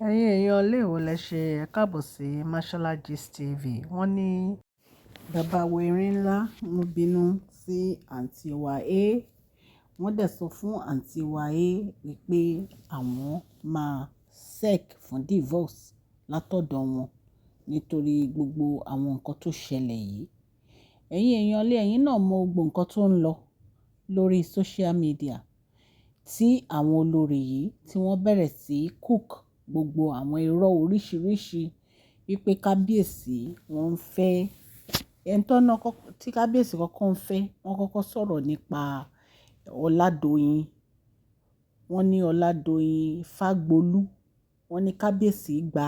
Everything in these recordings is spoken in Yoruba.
Ẹ̀yin èèyàn ilé ìwò lẹ ṣe, ẹ káàbọ̀ sí Mashola Gist TV. Wọ́n ní bàbá wa erin ńlá wọ́n bínú sí àǹtí wa A. Wọ́n dẹ̀ sọ fún àǹtí wa A wípé àwọn máa seek fún divorce látọ̀dọ̀ wọn nítorí gbogbo àwọn nǹkan tó ṣẹlẹ̀ yìí. Ẹ̀yin èèyàn ilé, ẹ̀yin náà mọ gbogbo nǹkan tó ń lọ lórí social media tí àwọn olórí yìí tí wọ́n bẹ̀rẹ̀ sí cook gbogbo àwọn irọ́ oríṣiríṣi wípé kábíyèsí wọ́n ń fẹ́ ẹni tó ná tí kábíyèsí kọ́kọ́ ń fẹ́. Wọ́n kọ́kọ́ sọ̀rọ̀ nípa Ọládòyìn. Wọ́n ní Ọládòyìn Fágbolú. Wọ́n ní kábíyèsí gba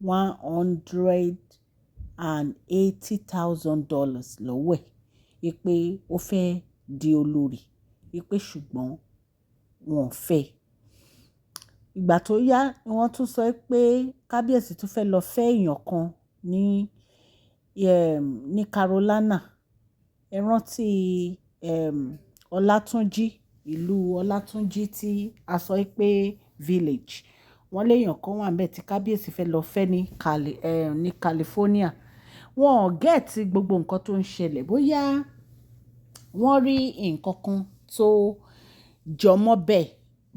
$180,000 lọ́wọ́ ẹ̀ wípé ó fẹ́ di olórí, wípé ṣùgbọ́n wọn ò fẹ́. Ìgbà tó yá ni wọ́n tún sọ pé kábíyèsí tún fẹ́ lọ fẹ́ èèyàn kan ní Carolina. Ẹ rántí Ọlátúnjí, ìlú Ọlátúnjí tí a sọ pé village. Wọ́n lé èèyàn kan wà níbẹ̀ tí kábíyèsí fẹ́ lọ fẹ́ ní California. Wọn ò get gbogbo nǹkan tó ń ṣẹlẹ̀, bóyá wọ́n rí nǹkan kan tó jọmọ́ bẹ́ẹ̀,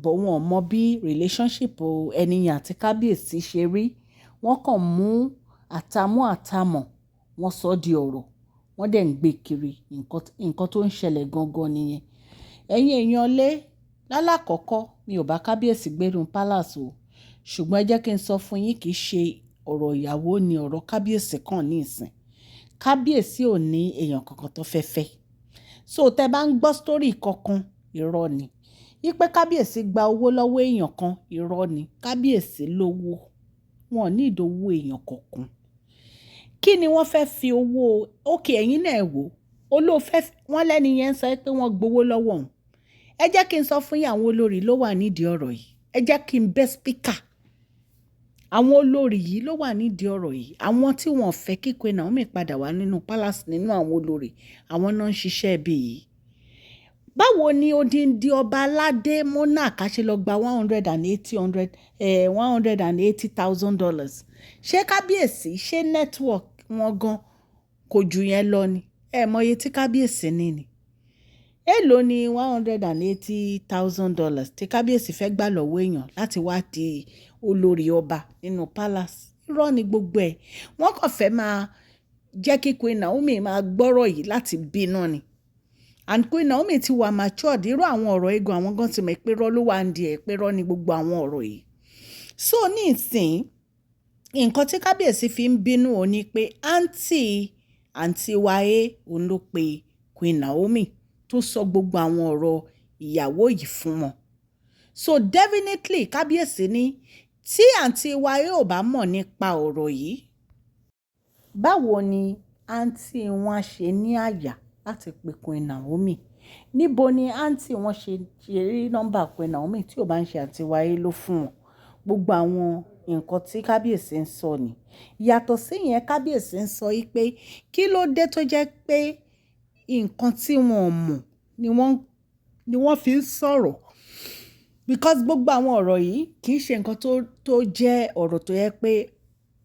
but wọn ò mọ bí relationship ẹni yẹn àti kábíyèsí ṣe rí. Wọ́n kàn mú àtàmọ́ àtàmọ̀, wọ́n sọ di ọ̀rọ̀, wọ́n dẹ̀ ń gbé kiri. Nǹkan tó ń ṣẹlẹ̀ gangan nìyẹn. Ẹ̀yin èèyàn lé, lálákọ̀ọ́kọ́ mi ò bá kábíyèsí gbénu palace o. Ṣùgbọ́n ẹ jẹ́ kí n sọ fún yín, kì í ṣe ọ̀rọ̀ ìyàwó ni ọ̀rọ̀ kábíyèsí kan ní ìsìn. Kábíyèsí ò ní èèyàn kankan tó fẹ́ fẹ́. So tẹ bá ń gbọ́ story kankan, irọ́ ni. Wípé kábíyèsí gba owó lọ́wọ́ èèyàn kan, irọ́ ni. Kábíyèsí lówó. Wọn ò need owó èèyàn kankan. Kí ni wọ́n fẹ́ fi owó? Okay, ẹ̀yin náà wò. Ó ló fẹ́, wọ́n lẹ́ni yẹn ń sọ pé wọ́n gbowó lọ́wọ́ òun. Ẹ jẹ́ kí n sọ fún yín, àwọn olórí ló wà nídìí ọ̀rọ̀ yìí. Ẹ jẹ́ kí n bẹ́ speaker. Àwọn olórí yìí ló wà nídìí ọ̀rọ̀ yìí. Àwọn tí wọ́n fẹ́ kí Queen Naomi padà wá nínú palace nínú àwọn olórí, àwọn náà ń ṣiṣẹ́ ibi yìí. Báwo ni odindi ọba aládé monarch á ṣe lọ gba one hundred and eighty hundred $180,000? Ṣé kábíyèsí, ṣé network wọn gan kò ju yẹn lọ ni? Ẹ mọ iye tí kábíyèsí ní ni. Èló ni $180,000 tí kábíyèsí fẹ́ gbà lọ́wọ́ èèyàn láti wá di olórí ọba nínú palace? Irọ́ ni gbogbo ẹ̀. Wọ́n kàn fẹ́ máa jẹ́ kí Queen Naomi máa gbọ́rọ̀ yìí láti bínú ni. And Queen Naomi ti wà matured. Irú àwọn ọ̀rọ̀ egun àwọn gan ti mọ̀ pé irọ́ ló wà ń di ẹ̀, pé irọ́ ni gbogbo àwọn ọ̀rọ̀ yìí. So ní ìsìn, nǹkan tí kábíyèsí fi ń bínú ò ní pé àǹtí wa A òun ló pe Queen Naomi tó sọ gbogbo àwọn ọ̀rọ̀ ìyàwó yìí fún wọn. So definitely kábíyèsí ní tí àǹtí wa A ò bá mọ̀ nípa ọ̀rọ̀ yìí, báwo ni àǹtí wọn á ṣe ní àyà láti pe Queen Naomi? Níbo ni àǹtí wọn ṣe rí nọ́mbà Queen Naomi tí ò bá ń ṣe àǹtí wa A ló fún wọn? Gbogbo àwọn nǹkan tí kábíyèsí ń sọ ni. Yàtọ̀ sí ìyẹn, kábíyèsí ń sọ wípé kí ló dé tó jẹ́ pé nǹkan tí wọ́n ò mọ̀ ni wọ́n fi ń sọ̀rọ̀. Because gbogbo àwọn ọ̀rọ̀ yìí kì í ṣe nǹkan tó jẹ́ ọ̀rọ̀ tó yẹ pé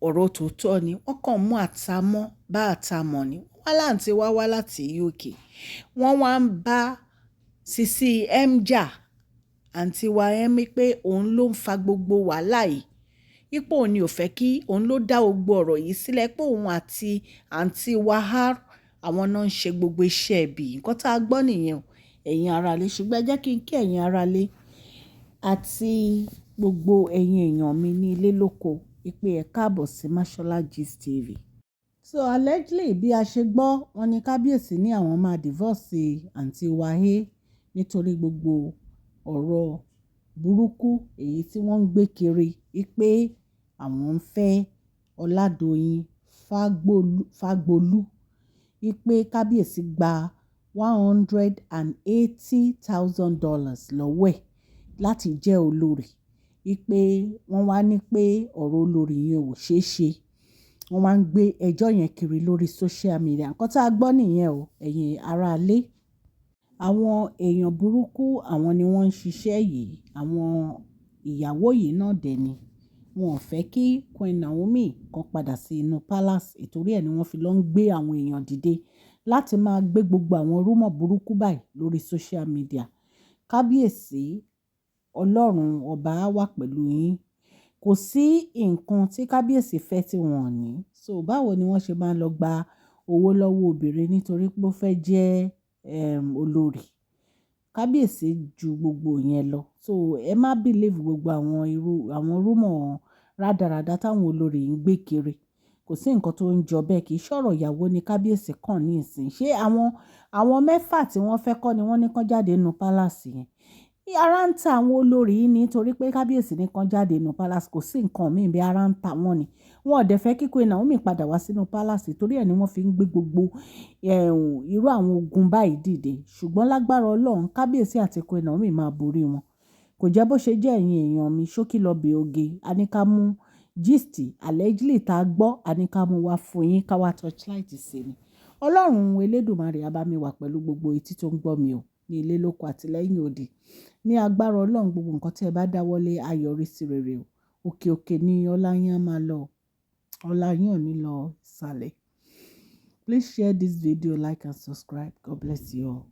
ọ̀rọ̀ tòótọ́ ni. Wọ́n kàn mú àtàmọ́ bá àtàmọ́ ni. Wọ́n láǹtí wá wá láti UK. Wọ́n wá ń bá Sisi M jà, àǹtí wa M, pé òun ló ń fa gbogbo wàhálà yìí. Wípé òun ni ò fẹ́ kí òun ló dá gbogbo ọ̀rọ̀ yìí sílẹ̀, pé òun àti àǹtí wa R àwọn náà ń ṣe gbogbo iṣẹ́ ibi. Nǹkan tí a gbọ́ nìyẹn o, ẹ̀yin ará ilé. Ṣùgbọ́n ẹ jẹ́ kí n kí ẹ̀yin ará ilé àti gbogbo ẹ̀yin èèyàn mi ní ilé lóko wípé ẹ káàbọ̀ sí Mashola Gist TV. So allegedly, bí a ṣe gbọ́, wọ́n ní kábíyèsí ní àwọn máa divorce àǹtí wa A nítorí gbogbo ọ̀rọ̀ burúkú èyí tí wọ́n ń gbé kiri wípé àwọn ń fẹ́ Ọládòyìn Fágbolú, wípé kábíyèsí gba $180,000 lọ́wọ́ ẹ̀ láti jẹ́ olórí, wípé wọ́n wá ní pé ọ̀rọ̀ olórí yẹn ò ṣe é ṣe. Wọ́n wá ń gbé ẹjọ́ yẹn kiri lórí social media. Nǹkan tí a gbọ́ nìyẹn o, ẹ̀yin ará ilé. Àwọn èèyàn burúkú, àwọn ni wọ́n ń ṣiṣẹ́ yìí. Àwọn ìyàwó yìí náà dẹ̀ ni. Wọn ò fẹ́ kí Queen Naomi kan padà sí inú palace. Ìtorí ẹ ni wọ́n fi lọ ń gbé àwọn èèyàn dìde láti máa gbé gbogbo àwọn rumour burúkú báyìí lórí social media. Kábíyèsí, Ọlọ́run ọba á wà pẹ̀lú yín. Kò sí nǹkan tí kábíyèsí fẹ́ tí wọ́n ò ní. So báwo ni wọ́n ṣe máa lọ gba owó lọ́wọ́ obìnrin nítorí pé ó fẹ́ jẹ́ olórí? Kábíyèsí ju gbogbo yẹn lọ. So ẹ má believe gbogbo àwọn irú àwọn rumour rádaràda táwọn olórí ń gbé kiri. Kò sí nǹkan tó ń jọ bẹ́ẹ̀, kì í ṣọ̀rọ̀ ìyàwó ní kábíyèsí kan ní ìsìn. Ṣé àwọn mẹ́fà tí wọ́n fẹ́ kọ́ ni wọ́n ní kó jáde nínú palace yẹn? Ara ń ta àwọn olórí yìí nítorí pé kábíyèsí ní kó jáde nínú palace. Kò sí nǹkan mí bí ara ń ta wọ́n ni. Wọn ò dẹ̀ fẹ́ kí Queen Naomi padà wá sínú palace, torí ẹ ni wọ́n fi ń gbé gbogbo irú àwọn ogun báyìí dìde. Ṣùgbọ́n lágbára Ọlọ́run, kábíyèsí àti Queen Naomi máa borí wọn. Kò jẹ́ bó ṣe jẹ́, ẹ̀yin èèyàn mi, ṣókí lọbẹ̀ oge. A ní ká mú gist allegedly tá gbọ́, a ní ká mú wá fún yín, ká wá torchlight sí ni. Ọlọ́run Elédùmarè á bá mi wà pẹ̀lú gbogbo etí tó ń gbọ́ mi o ní ilé lóko àti lẹ́yìn odi. Ní agbára Ọlọ́run, gbogbo nǹkan tí ẹ bá dáwọ́lé á yọrí sí rere o. Òkè òkè ní ọlá yín á máa lọ. Ọlá yín ò ní lọ ìsàlẹ̀. Please share this video, like and subscribe. God bless you all.